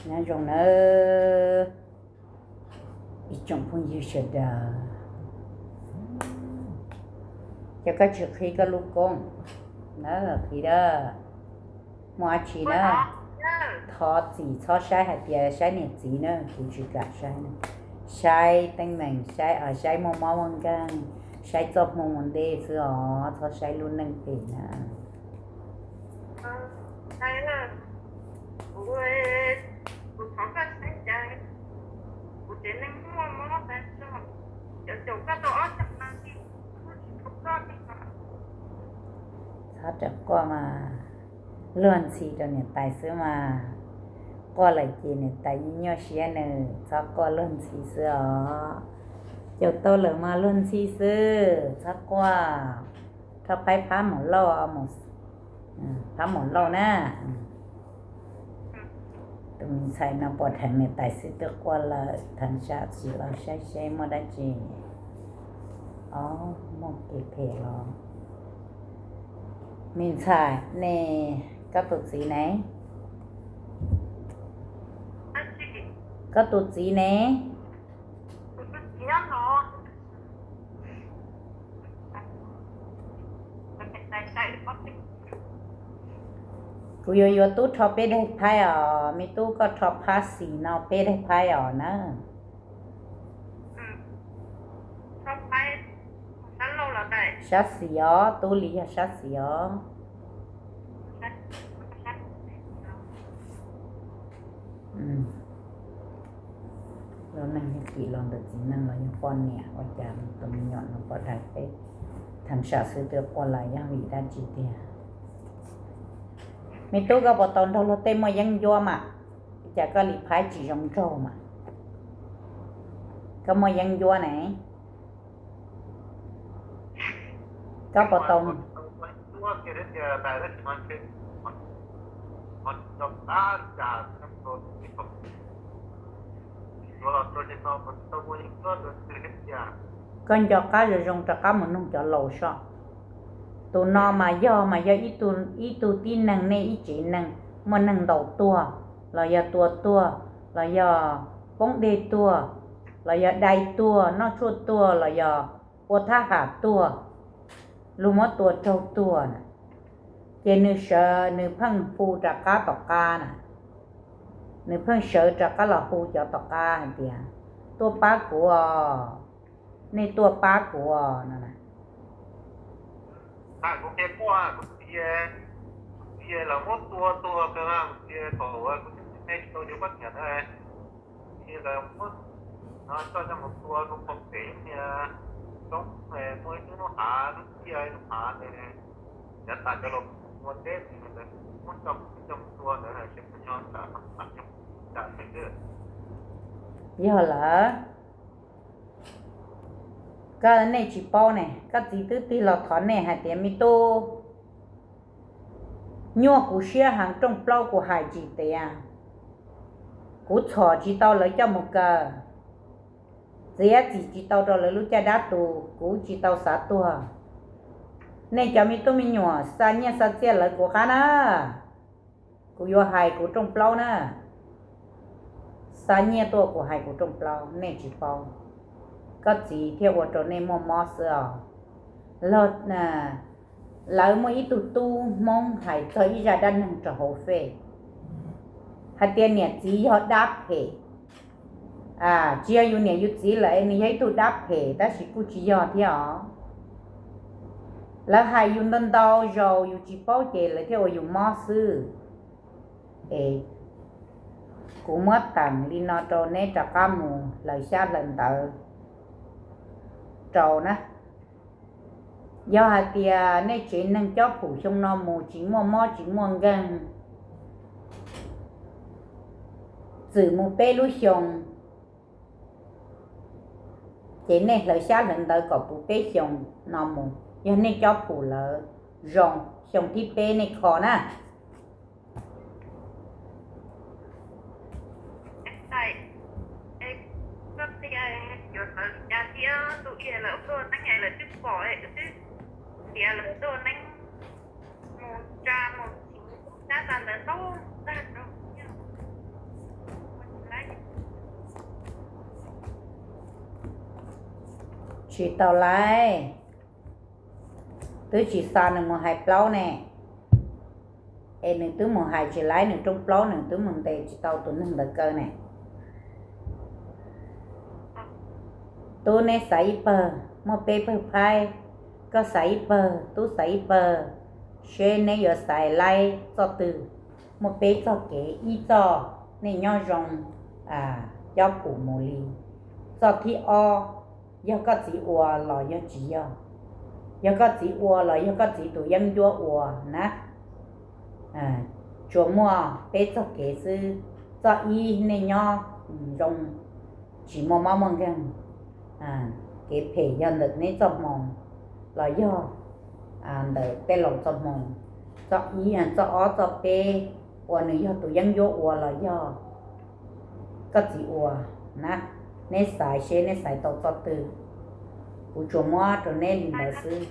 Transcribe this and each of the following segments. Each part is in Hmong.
Nyob zoo nawb ib tsoom phooj ywg sawv daws, ces koj tsis qhib koj lub koob na, qhib dab, muaj dab tsi na, thov txim txhob saib hais tias saib niam txiv na, kuv tsis kam saib na. Saib teeb meem, saib, saib muaj mob muaj nkeeg, saib txoj hmoo ua ntej xwb os, txhob saib lub neej pem na. Txhob rawm quaj mas, luag ntxhi rau niam tais xwb mas. Quaj lawm ces niam tais nyuaj siab nws, txhob quaj, luag ntxhi xwb os. Caum tau lawm mas luag ntxhi xwb, txhob quaj. Rho phab, phab maum lauj, phab maum lauj na. Tus me ntxhais no pom dheev niam tais xwb twb quaj lawm, dheev sam sim los saib seb muaj dab tsi. Ob, muaj kev phem los. Me ntxhais ne, koj tus txiv ne? Koj tus txiv ne? Kuv yuav yuav tub rho peb daim phaib os, me tub koj rho phab xis no peb daim phaib os na. Sab xis os, tub li yog sab xis os. Lub neej yog kis los ntawm txiv neej los yog poj niam, ua cas tus me nyuam no pom dheev peb, dheev sam xwb twb quaj lawm, yog vim dab tsi tiag? Me tub, koj puas tau nrog luag tej muaj yeeb ncuab mas? Cas koj li phaib tsis zoo nraug mas? Koj muaj yeeb ncuab ne? Koj puas tau? Koj nco qab zoo zoo rov qab mus noog cov laus soj. Tus no mas yog, mas yog ib tug tib neeg, nej ib tsev neeg muaj neeg ntaus tuag, los yog tua tuag, los yog poob dej tuag, los yog dai tuag, noj tshuaj tuag, los yog ua thab ham tuag, luag muab tua raug tuag na, ces nws sawv, nws pheej hu rov qab tom qab na, nws pheej sawv rov qab los hu cov tom qab hais tias, tuaj pab kuv os, nej tuaj pab kuv os no na. Yog lawm, koj, nej tsis paub ne, koj txiv twb tig los thov nej hais tias, me tub, nyuaj kuv siab heev, rooj plaub kuv hais tsis tiav, kuv txhom tsis tau lawv coj mus kaw, txiav txim tsis tau rau lawv lub caj dab tu, kuv tsis tau xav tuag. Nej cov me tub me nyuam xa nyiaj xa txiaj lawv kuv qab na, kuv yuav hais kuv rooj plaub na. Xa nyiaj tuaj kuv hais kuv rooj plaub, nej tsis paub. Koj txiv thiaj ua rau nej muaj mob xwb os. Lawv muaj ib tug tub Hmoob hais txog ib zaj dab neeg rau hauv fej, hais tias niam txiv yog dab phem. Tsis yog yus niam yus txiv lawm, nws yog ib tug dab phem, tab sis kuj tsis yog thiab os. Lawv hais yus ntau ntau zaus yus tsis paub ces lawv thiaj ua yus mob xwb. Es kuv muab teem li no rau neb rov qab mus hlawv xyab hlawv ntawv rau na. Yog hais tias nej tsev neeg cob phum xyoo no mus tsis muaj mob tsis muaj nkeeg, txwm mus peb lub xyoo, ces nej hlawv xyab hlawv ntawv kom puv peb xyoo no mus, yog nej cob phum lawv zoo, xyoo thib peb nej kho na. Tsis tau laiv, twb tsis xa nws mus hais plaub ne, es nws twb mus hais tsis laiv nws rooj plaub, nws twb mus ntes tsis tau tus neeg ntawd kaw ne. Tub neb xaiv ib pawg, muaj peb pawg phaib, koj xaiv ib pawg, tub xaiv ib pawg, seb neb yuav xaiv laiv txoj twg. Muaj peb txoj kev, ib txoj nej nyob zoo cob pum mus li. Txoj thib ob, yog koj txiv ua los yog tsis yog, yog koj txiv ua los yog koj txiv tus yeeb ncuab ua na. Tsuas muaj peb txoj kev xwb. Txoj ib, nej nyob zoo tsis muaj mob muaj nkeeg, kev phem yog ntawm neb txoj hmoo los yog ntawm tej laus txoj hmoo. Txoj ib, txoj ob, txoj peb uas nws yog tus yeeb ncuab ua los yog koj txiv ua na. Neb xaiv seb neb xaiv tau txoj twg. Kuv tsuas muab rau neb li ntawd xwb.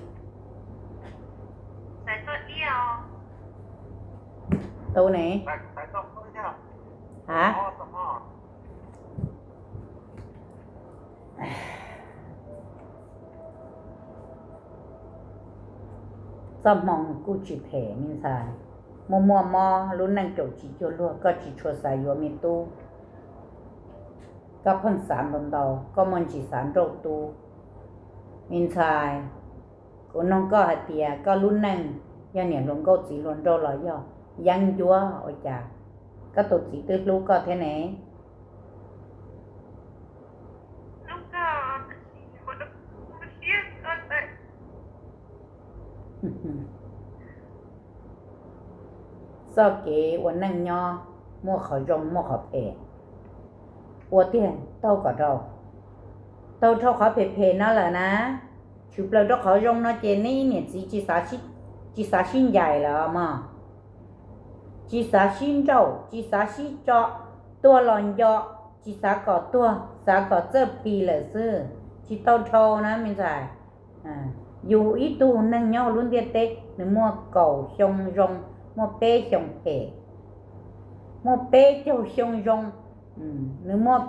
Tub ne? Ha? Txoj hmoo kuj tsis phem me ntxhais. Muaj muaj mob, lub neej caum tsis cuag luag, koj tsis tshua xav yuav me tub. Koj pheej xav ntau ntau, koj muaj ntsis xav nrauj tub. Me ntxhais, kuv noog koj hais tias koj lub neej yog niam hluas nkauj txiv hluas nraug los yog yeeb ncuab ua cas? Koj tus txiv twb hlub koj thiab ne. Txoj kev ua neej nyob muaj qhov zoo muaj qhov phem, ua tiag taug kom dhau, taug dhau qhov phem phem no lawm na, tshwm plaws rau qhov zoo no ces neb niam txiv tsis xav sib ncaim lawm mog. Tsis xav sib nrauj, tsis xav sib tso, tuag los nco, tsis xav kom tuag, xav kom txawj plis lawm xwb, tsis tau dhau na me ntxhais. Yus ib tug neeg nyob hauv lub ntiaj teb nws muaj kaum xyoo zoo, muaj peb xyoo phem, muaj peb caug xyoo zoo, nws muaj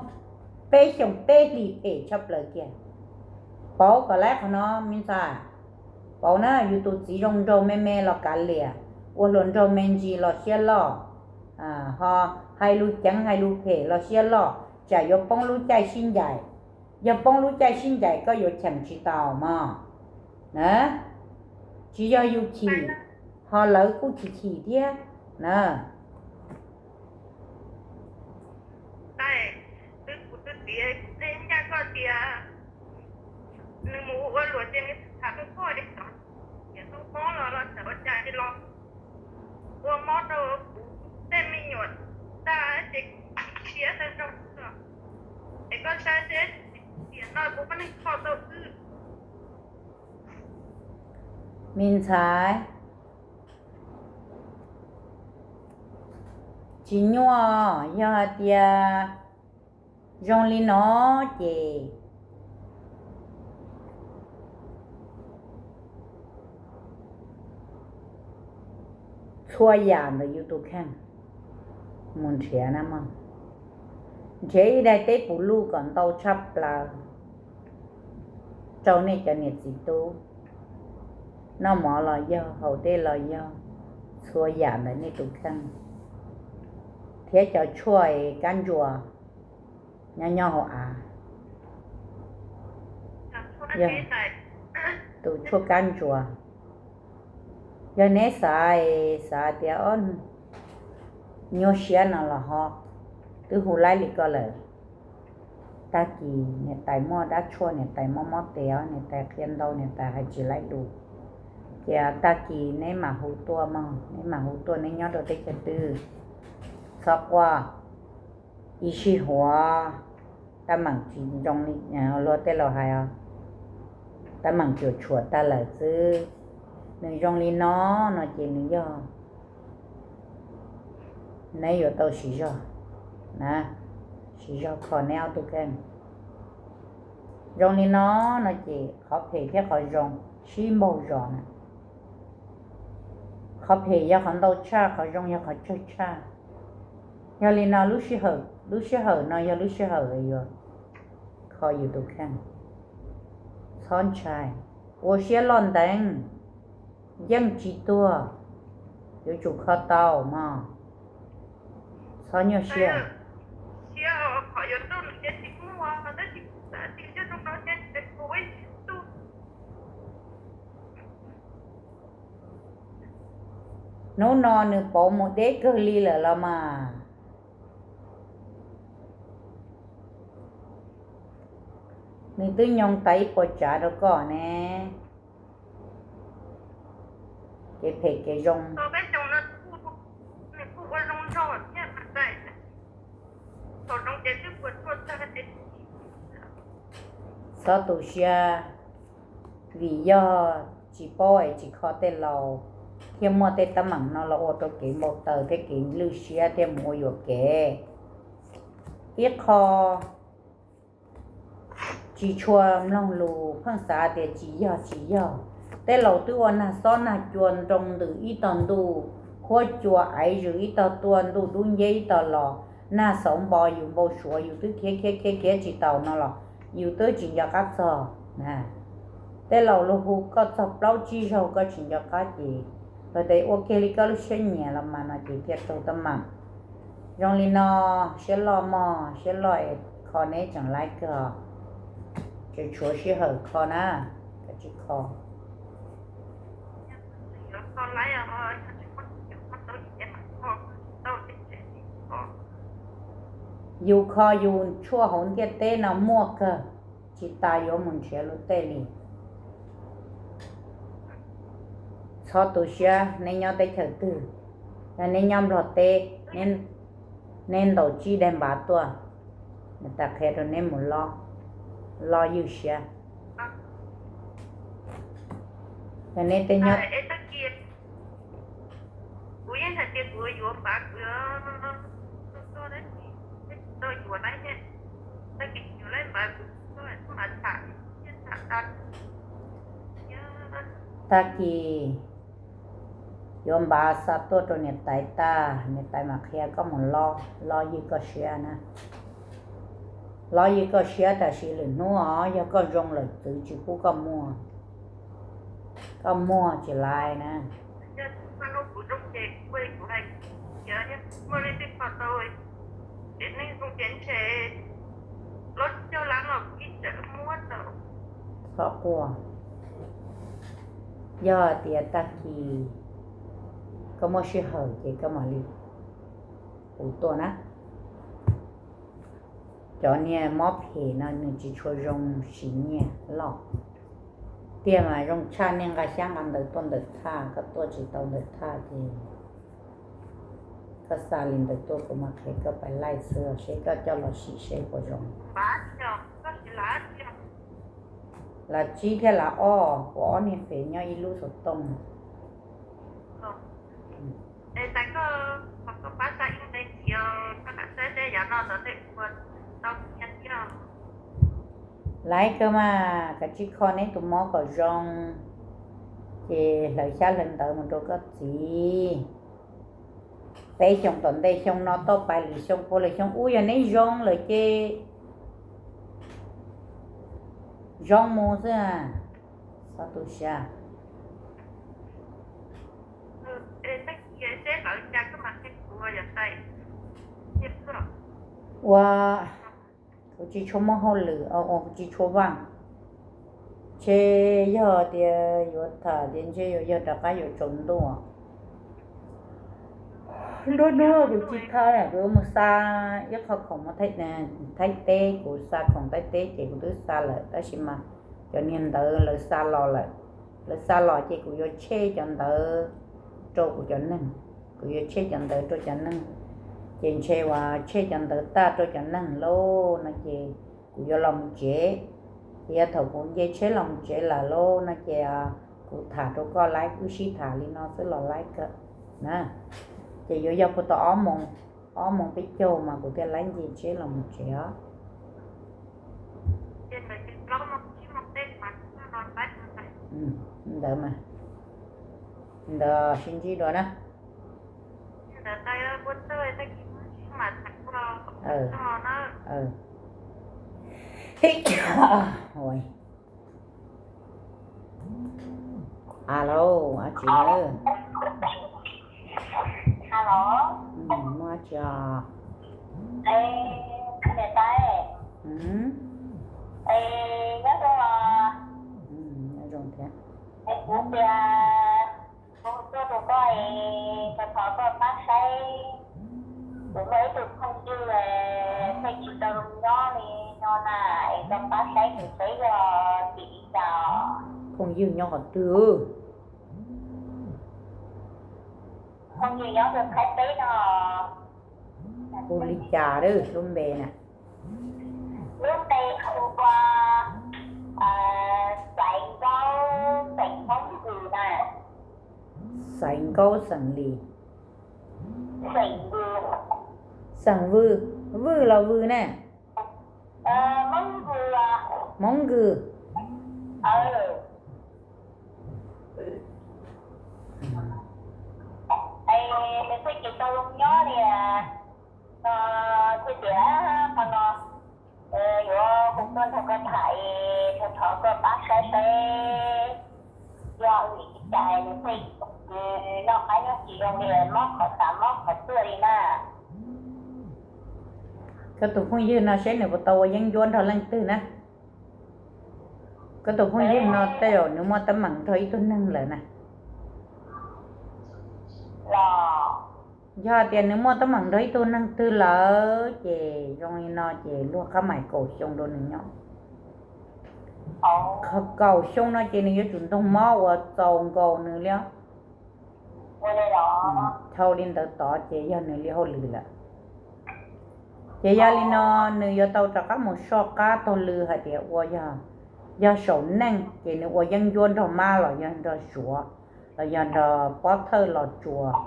peb xyoo peb hlis phem tshaj plaws kiag. Pauv kom laib qhov no me ntxhais. Pauv na, yus tus txiv zoo nraug me me los kav liam, ua hluas nraug me ntsis los siab loj, ho hais lus ceev hais lus phem los siab loj, tsam yuav poob lub caij sib ncaim. Yog poob lub caij sib ncaim koj yuav cheem tsis tau mog na. Tsis yog yus chim, ho lawv kuj chim chim thiab na. Kuv tus txiv, kuv qhia ncaj koj tias nws mus ua luam ces nws tham rau koj li, tias tau mob los los txawm ua cas ces los ua mob rau kuv tej me nyuam tag ces kuv siab tag nrho xwb. Es koj saib seb, tiam no kuv poj neeg kho tau wb. Me ntxhais, tsis nyuaj, yog hais tias zoo li no ces txhua yam ntawm yus tus kheej mus nrhiav na mog. Nrhiav ib daim teb puv luj kom ntau tshaj plaws rau nej cov niam txiv tub. Noj mov los yog, haus dej los yog, txhua yam ntawm nej tus kheej. Thiab cov tshuaj es kab ntsuas nyob nyob hauv av, yog tus tshuaj kab ntsuas. Yog neb xav, xav tias nyuaj siab no los ho twb hu laib li ko lawm. Tag kis niam tais muaj dab tshuaj, niam tais mob mob tes os, niam tais qhia ntau, niam tais hais tsis laib lus, ces tag kis neb mam hu tuaj mog, neb mam hu tuaj neb nyob rau teb chaws twg. Txhob quaj, ib sij huam tab meeg tsis zoo li luag tej laus hais os, tab meeg cuam tshuam tag lawm xwb. Nws zoo li no, no ces nws yog neb yuav tau siv zog na, siv zog kho neb ob tug kheej. Zoo li no, no ces qhov phem thiab qhov zoo sib npaug zos na. Qhov phem yog qhov ntau tshaj, qhov zoo yog qhov tsawg tshaj. Yog li no lub sij hawm, lub sij hawm no yog lub sij hawm yuav kho yus tus kheej. Txhob ntshai, ua siab loj ntev, yeej tsis tuag, yuav tsum kho tau mog. Txhob nyuaj siab. Hnub no nws pauv mus deb kawg li lawm los mas. Nws twb nyoo tas ib puas tsav rau koj ne. Kev phem kev zoo. Txhob tu siab, vim yog tsis paub es tsis kho tej laus, thiaj muaj tej teeb meem no los ua rau kev npau taws thiab kev lwj siab thiaj mus ua yuam kev. Ib qho tsis tshua mloog lus, pheej xav tias tsis yog tsis yog. Tej laus twb ua nag xob nag cua nroo ntws ib tog ntuj, huab cua aiv zws ib tog tuaj, ntuj dub nceb ib tog los, nag xauv npo yus npau suav yus twb khiav khiav khiav khiav tsis taus no los yus twb tsis nco qab txog. Tej laus luag hu koj txog plaub tsib zaug koj tsis nco qab ces luag tias ua kiag li koj lub siab nyiam los mas no ces thiaj raug teeb meem. Zoo li no, siab loj mog, siab loj es kho neb tseem laib kawg os. Tseem tshuav sij hawm kho na, kav tsij kho. Yus kho yus tshuaj hauv ntiaj teb no muaj kawg, tsis tas yuav mus nrhiav luag tej li. Txhob tu siab, neb nyob teb chaws twg, yog neb nyob Nplog teb, neb ntaus tsib daim npav tuaj, tas qhia rau neb mus loj, loj ywj siab. Yog neb tej nyob tag kis yuav npav xa tuaj rau niam tais tag, niam tais mam qhia koj mus loj, loj ywj koj siab na. Loj ywj koj siab tam sim lwm hnub os, yog koj zoo lawm txwv tsis pub koj muag, koj muag tsis laiv na. Txhob quaj, yog tias tag kis koj muaj sij hawm ces koj mam li hu tuaj na. Cov niag mob phem no nws tsis tshua zoo siv nyiaj loj. Tiag mas zoo tshaj nej nqa xyab nqa ntawv tuaj ntawm thaj, koj tuaj tsis tau ntawm thaj ces koj xa li ntawd tuaj kuv mam qhia koj pais laij xwb, seb koj coj los sim seb puas zoo. Lav tsib thiab lav ob, kuv ob niag fev nyob ib lub xov tooj. Lav kawg mas, kav tsij kho neb tus mob kom zoo, ces hlawv xyab hlawv ntawv mus rau koj txiv. Peb xyoos tom ntej xyoo no toj pais lwm xyoo puag lwm xyoo ub yog neb zoo lawm ces zoo mus xwb. Txhob tu siab. Ua, kuv tsis tshua muaj hauj lwm, kuv tsis tshua vaj, ntshe yog tias yuav tham tias ntshe yuav yog rov qab yuav tsaus ntuj. Hnub hnub kuv tsis tham, kuv mus xa ib qho khoom Thaib teb, kuv xa khoom Thaib teb ces kuv twb xa lawm tab sis mas cov niag ntawd lawv xa los lawm. Lawv xa los ces kuv yuav tshej cov ntawd rau kuv cov neeg, kuv yuav tshej cov ntawd rau cov neeg. Ces ntshe uas tshej cov ntawd tag rau cov neeg lauj no ces kuv yuav los mus tsev. Ces yog thaum kuv nce tsheb los mus tsev lawm lauj no ces kuv tham rau koj laib, wb sib tham li no xwb los laib kawg na. Ces yuav yog puag tau ob moos, ob moos peb caug mas kuv thiaj laib nce tsheb los mus tsev os. Ntawd mas, ntawd sib ntsib dua na. Alo, dab tsi na? Alo. Muaj dab tsi os? Nyob zoo thiab. Kuv tias kuv tuaj rau koj, thov koj pab saib, kuv muaj ib tug phooj ywg thiaj tsis tau zoo nyob li no na, es koj pab saib nws seb yog vim li cas. Phooj ywg nyob qhov twg? Phooj ywg nyob rau Thaib teb no. Hu li cas lub npe na? Lub npe hu ua Xaiv Nkaub, xeem Hmoob Vwm na. Xaiv Nkaub xeem Lis. Xeem Vwm. Xeem Vwm, Vwj los Vwm ne? Hmoob Vwm. Es nws thiaj tsis tau zoo nyob li no, thiaj tias qhov no yuav hu tuaj nrog koj tham, thov koj pab saib saib yog vim li cas nws thiaj noj qab nyob tsis zoo li, mob qhov xav mob qhov tuaj li na. Koj tus phooj ywg no seb nws puas tau ua yeeb ncuab nrog leej twg na? Koj tus phooj ywg no tej zaum nws muaj teeb meem nrog ib tug neeg lawm na. Yog hais tias nws muaj teeb meem nrog ib tug neeg twg lawm ces zoo li no ces luag qab mais kaum xyoo rau nws nyob. Kaum xyoo no ces nws yuav tsum ntoog mob uas txaus nkaus nws li. Dhau li ntawd tod ces yog nws li hauj lwm lawm. Ces yog li no nws yuav tau rov qab mus soj qab taug lw hais tias ua, yog saum neej ces nws ua yeeb ncuab nrog mab los yog nrog suav, los yog nrog pob thawj los tsuas,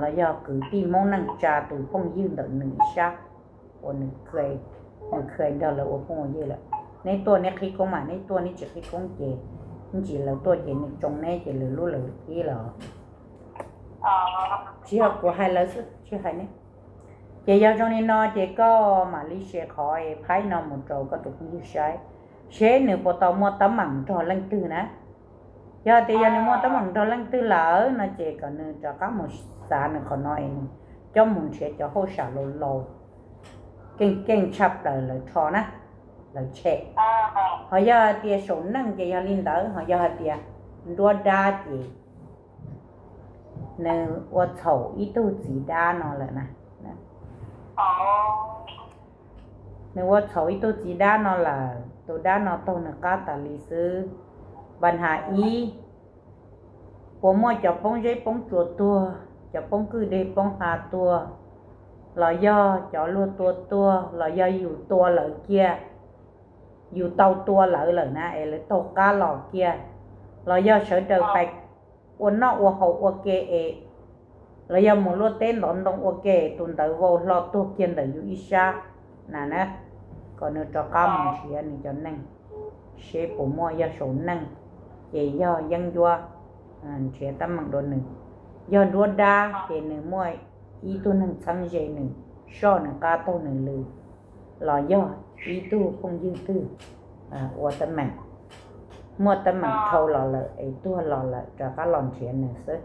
los yog kwv tij Hmoob neej tsa tus phooj ywg ntawm nws ib sab uas nws kha nrog lawv ua phooj ua ywg lawm. Neb tuaj neb qhib koob mas, neb tuaj neb tsis qhib koob ces ntsis lawv tuaj ces nws tsoo neb ces lawv lub lawv qhib los. Tsis yog kuv hais lawv xwb, tsis hais neb. Ces yog zoo li no ces koj mam li share qhov phaib no mus rau koj tus phooj ywg saib, seb nws puas tau muaj teeb meem nrog leej twg na. Yog tias yog nws muaj teeb meem nrog leej twg lawm no ces kom nws rov qab mus xav nws qhov no es nws coj mus nrhiav cov hauj sam laus laus keej keej tshaj plaws lawv rho na, lawv tshem. Ho yog hais tias saum neej ces yog li ntawd, ho yog hais tias nruab dab ces nws ua txhaum ib tug txiv dab no lawm na. Nws ua txhaum ib tug txiv dab no lawm, tus dab no taug nws qab tas li xwb. Npa nhas ib, puas muaj cov poob zeb poob tsuas tuag, cov poob kwj deg poob ha tuag, los yog cov luag tua tuag, los yog yus tua lawv kiag, yus tau tua lawv lawm na es lawv taug qab los kiag, los yog sawv daws pais ua noj ua haus ua ke es, los yog mus luaj teb ntov ntoo ua ke tus ntawd vau hlo tuag kiag ntawm yus ib sab na na. Kom nws rov qab mus nrhiav nws cov neej seb puas muaj, yog saum neej ces yog yeeb ncuab nrhiav teeb meem rau nws. Yog nruab dab ces nws muaj ib tug neeg txheeb ze nws, soj nws qab taug nws lw, los yog ib tug phooj ywg twg ua teeb meem, muaj teeb meem dhau los lawm es tuag los lawm rov qab los nrhiav nws xwb.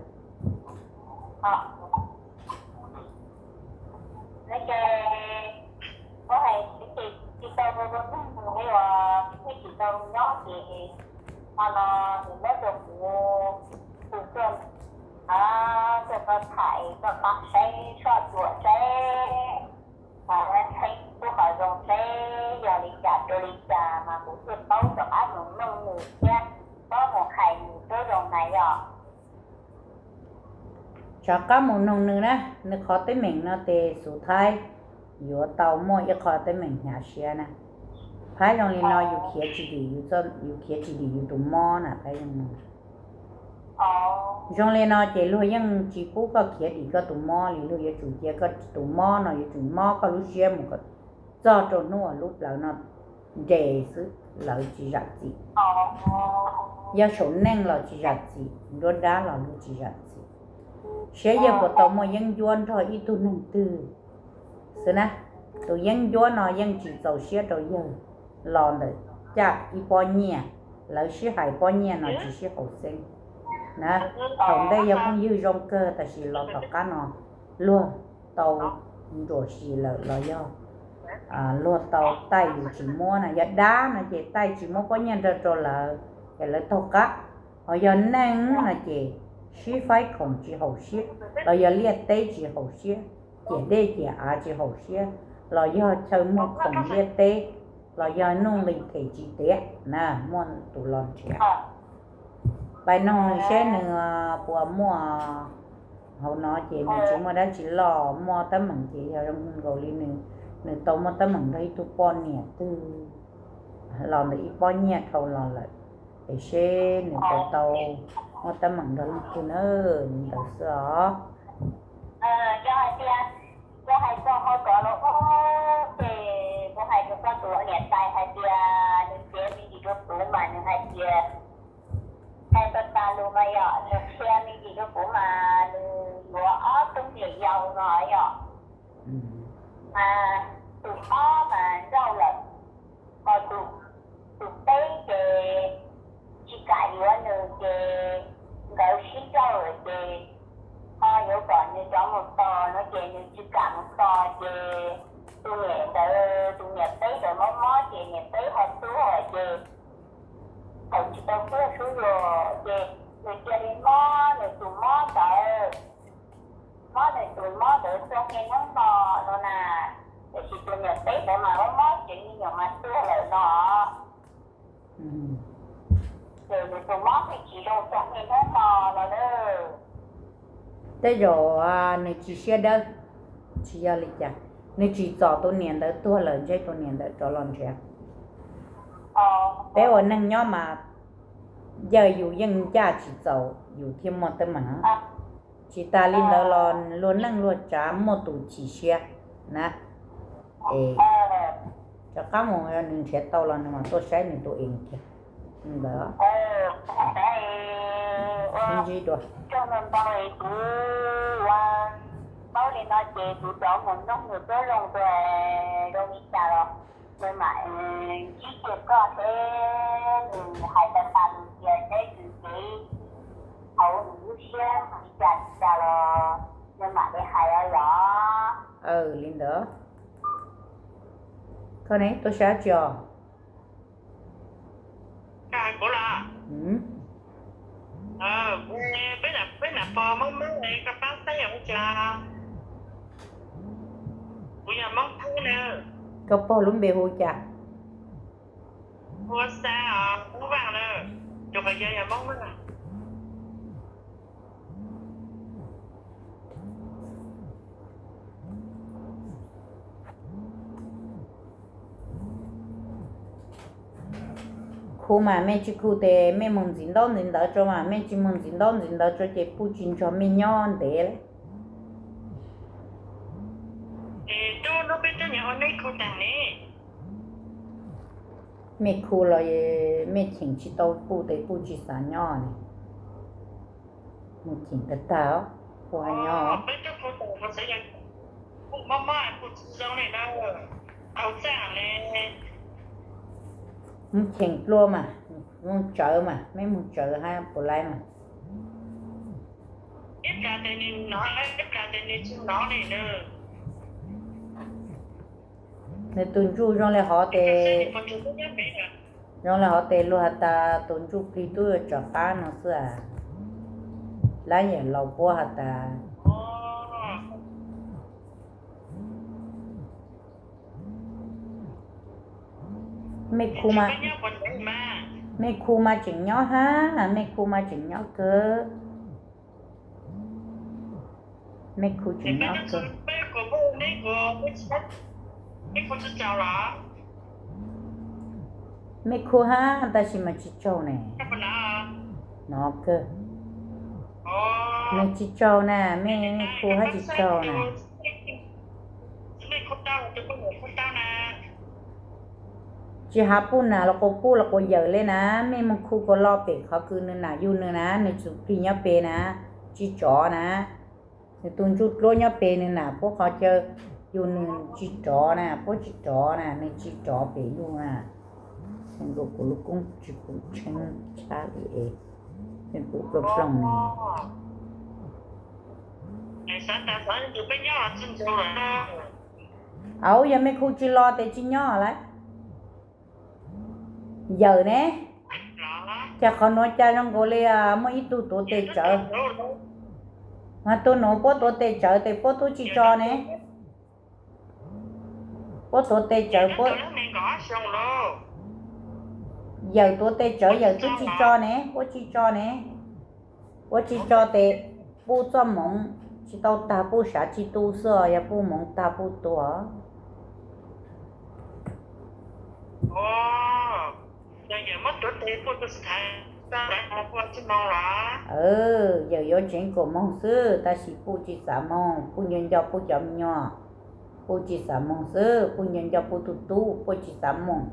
Ces muab hais tsis tau ua neeg mus li uas thiaj tsis tau nyob ces qhov no nws muab rau kuv hu tuaj, tuaj koj tham es koj pab saib soj tsuam saib, txheeb tub qhov zoo saib yog li cas rau li cas mas kuv thiaj paub rov qab mus noog nws thiab, paub mus hais nws tub zoo na yog. Rov qab mus noog nws na, nws qhov teeb meem no ces xub thawj yuav tau muaj ib qho teeb meem hnyav siab na. Phab zoo li no yus khiav tsis dim, yus khiav tsis dim yus tus mob na phab zoo no. Zoo li no ces luag yeej tsis pub koj khiav dim koj tus mob li, luag yuav tsum cia koj tus mob no yuav tsum mob koj lub siab mus kom txog rau hnub uas lub plawv no nres xwb, lawv tsis zam txim. Yog saum neej los tsis zam txim, nruab dab los luag tsis zam txim. Saib yawg puas tau muaj yeeb ncuab nrog ib tug neeg twg xwb na. Tus yeeb ncuab no yeej tsis txaus siab rau yawg los ntawm caj ib pob nyiaj, lawv sib hais pob nyiaj no tsis sib haum xeeb. Na, thaum ntej yog phooj ywg zoo kawg, tab sis los tom qab no luag tau ntsuam sim lawm los yog luag tau taij yus tsis muab na. Yog dab no ces taij tsis muab pob nyiaj nrog rau lawv, ces lawv taug qab. Ho yog neeg no ces sib faib khoom tsis haum siab, los yog liaj teb tsis haum siab, ciam dej ciam av tsis haum siab, los yog chaw muag khoom liaj teb, los yog nuj nqis them tsis tiav na, muaj tus los nrhiav. Pais noog nws seb nws puas muaj. Hauv no ces nws tsis muaj dab tsi loj, muaj teeb meem ces yog zoo nkaus li nws, nws tau muaj teeb meem nrog ib tug poj niam twg los ntawm ib pob nyiaj dhau los lawm, es seb nws puas tau muaj teeb meem nrog leej twg na, li ntawd xwb os. Yog hais tias, yog hais txog qhov kov los ub ces kuv hais rau koj tus niam tais hais tias nws piav me ntsis rau kuv mas nws hais tias, hais tag tas lus mas yog nws qhia me ntsis rau kuv mas nws yuav ob tug niam yau no yom. Mas tus ob mas nrauj lawm, ho tus, tus peb ces tsis kam yuav nws ces nkawd sib nrauj lawm ces ho yuav kom nws rov mus tos no ces nws tsis kam mus tos ces tus niam ntawd, tus niam peb ntawd mob mob ces niam peb ho tuag ces thaum tsis tau tuag sub yuam ces nws cia li mob nws tus mob ntawd, mob nws tus mob ntawd txog niaj hnub no no na. Tiam sis tus niam peb ntawd mas mob mob tsev me nyuam mas tuag lawm no. Ces nws tus mob pheej tsis zoo txog niaj hnub no no na. Tej zaum nws tsis siab dawb, tsis yog li cas, nws tsim txom tus niam ntawd tuag lawm ntshe tus niam ntawd rov los nrhiav. Peb ua neeg nyob mas yawg yus yeej ncaj tsis txaus yus thiaj muaj teeb meem. Tsis tas li ntawd los luag neej luag tsav muaj tus chim siab na. Es rov qab mus, yog nws nrhiav tau los nws mam tuaj saib nws tus ev kiag. Li ntawd. Sib ntsib dua. Paub li no ces kuv cov mus noog nws tuab zoo dua, zoo li cas los nws mam ntsib kiag koj thiab nws hais tag tas nws tias saib nws kev hauv nws lub siab li cas li cas los nws mam li hais os yom. Aw, li ntawd. Koj ne, tuaj saib tsi os? Kuv los? Peb nam pog Hmoob Hmoob, koj paub saib yog ua cas? Kuv yog Hmoob Thoob na. Koj pog lub npe hu cas? Hu Xa os, Hmoob Vaj na. Tus qhov yog yog Hmoob Vaj. Khu mas mej tsis khu tes mej moog ntxiv ntaub ntxiv ntawv tso mas, mej tsis moog ntxiv ntaub ntxiv ntawv tso ces puj tsis nrog mej nyob ntev lawm. Mej khu los mej cheem tsis tau puj tes puj tsis xav nyob ne. Mus cheem tag tag, puj ho nyob. Mus cheem dlua mas, mus tsawv mas, mej mus tsawv hab puas laib mas. Nws tus ntsuj zoo le hov tes, zoo le hov tes luag has tas tus ntsuj plig tub yuav tsov qab no xwb as. Lab yam laus puab has tas, mej khu mas, mej khu mas tseem nyob hab, mej khu mas tseem nyob kawg. Mej khu tseem nyob kawg. Mej khu hab tab sis mas tsis tsaug ne. No kawg. Nws tsis tsaug na, mej khu hab tsis tsaug na. Tsis has puj nam los quas puj los quas yawm le na, mej moog khu kuas lo pem qhov kws nws nam yug nws na, nws tus plig nyob pem na, tsis tsov na. Nws tus ntsuj dluab nyob pem nws nam puab qhov chaw, yug nws tsis tsov na, puab tsis tsov na, nws tsis tsov pem yug na. Nkaus kuv lub koob tsis pum tsheeb tshab li es. Plooj plooj ne. Au, yog mej khu tsis los tes tsis nyob lawm. Yawm ne, cas qhov nuav cas zoo nkaus li muaj ib tug tuav tes tsawv. Mas tug nuav puab tuav tes tsawv tes puab tub tsis tso ne. Puab tuav tes tsawv puab, yawm tuav tes tsawv yawm tub tsis tso ne, puab tsis tso ne. Puab tsis tso tes puj txoj moov tsis tau tag puj sav tsis tu xwb os, yog puj moov tag puj tuag. Yawm yuav tseev kaum moog xwb tab sis puj tsis xav moog, puj nco nco puj cov me nyuam, puj tsis xav moog xwb, puj nco nco puj tug tub, puj tsis xav moog.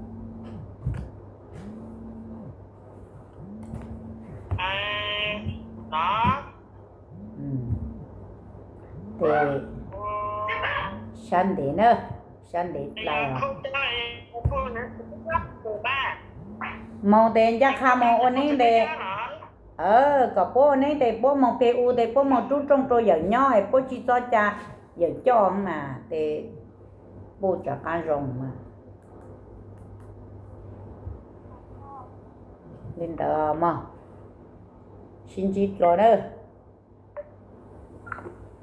Tes sab ntev na, sab ntev dlawg. Moog tes ncaj qha moog ua neeb tes, kom puab ua neeb tes puab moog peg u tes puab moog rub rooj rua yawm nyob es puab tsis txhob ca yawm coj mas tes puj rov qab zoo mas. Li ntawd mog, sib ntsib dlua na.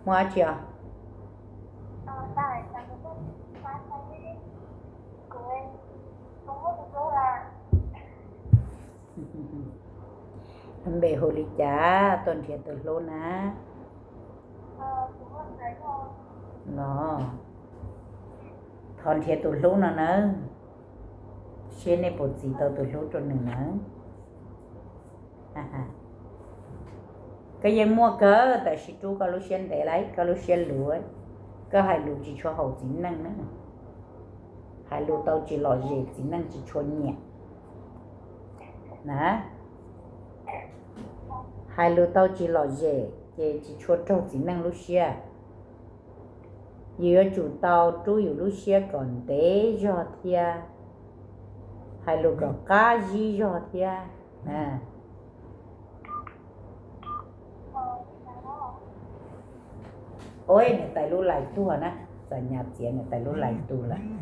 Muaj dab tsi os? Npe hu li cas, tuaj nrhiav tus hlub na? Los, thov nrhiav tus hlub no nawb, seb nej puas txis tau tus hlub rua nws nawb. Koj yeej muaj kawg tab sis rub koj lub siab ntev lawm, koj lub siab luv, koj hais lus tsis tshua haum txiv neej na, hais lus tau tsis lom zem txiv neej tsis tshua nyiam na. Hais lus tau tsis lom zem ces tsis tshua raug txiv neej lub siab. Yus yuav tsum tau rub yus lub siab kom ntev zog thiab, hais lus kom qab zib zog thiab. Ua niam tais lub lais tuag na, Xam Nyas txiav niam tais lub lais tu lawm.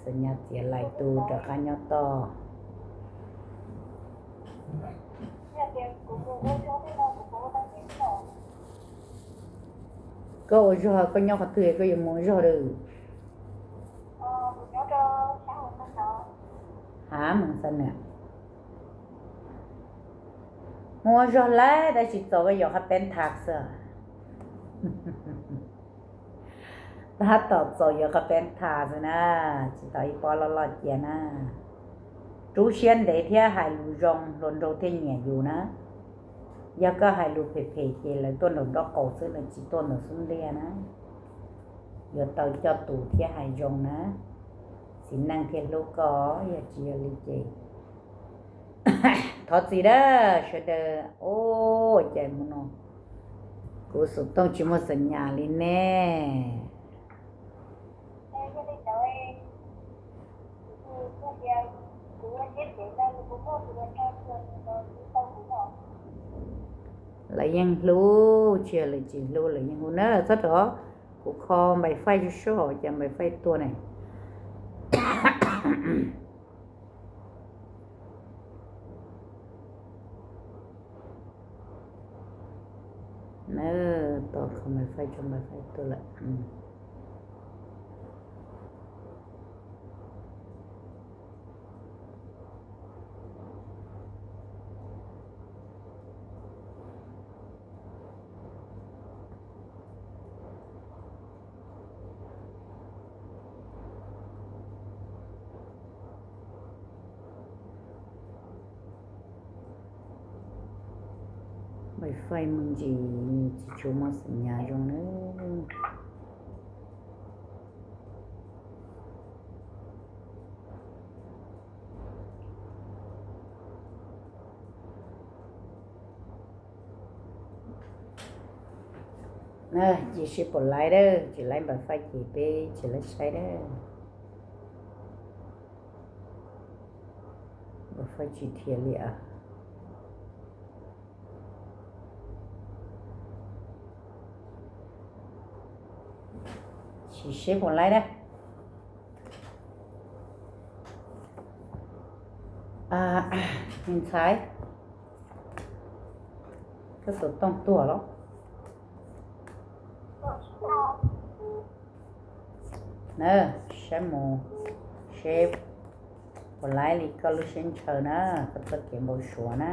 Xam Nyas txiav lais tu rov qab nyob toj. Koj ua zog, koj nyob qhov twg koj yuav mus ua zog lawm? Ha, mus xa na. Mus ua zog lawm tab sis txaus koj yuav qhov peev thav xwb. Tab tom txaus yuav qhov peev thav xwb na, tsis tau ib pob loj loj cia na. Rub siab ntev thiab hais lus zoo hluas nraug thiaj nyiam yus na. Yog koj hais lus phem phem ces lawv tuaj nraum nraub qaum xwb, lawv tsis tuaj ntawm xub ntiag na. Yuav tau coj tus thiab hais zoo na, txiv neej thiaj hlub koj, yog tsis yog li ces thov txim dab sawv daws. Ua cas mus no kuv xov tooj tsis muaj Xam Nyas li ne. Lawv yeej hlub, tsis yog lawv tsis hlub, lawv yeej hlub na. Txhob rov, kuv kho npais faij sub sub cas npais faij tuag ne. Na, tos kho npais faij tso npais faij tuag lawm. Npais faij me ntsis tsis tshua muaj Xam Nyas zoo na. Ces sib pom laiv dab tsi, laiv npais faij ces peb tsis laib saib dab. Phaib tsis dhia li. Sim seb puas laib na. Me ntxhais, koj tus tooj tuag los? Na, saib mus, seb puas laib li koj lub siab ntshaw na, koj txoj kev npau suav na.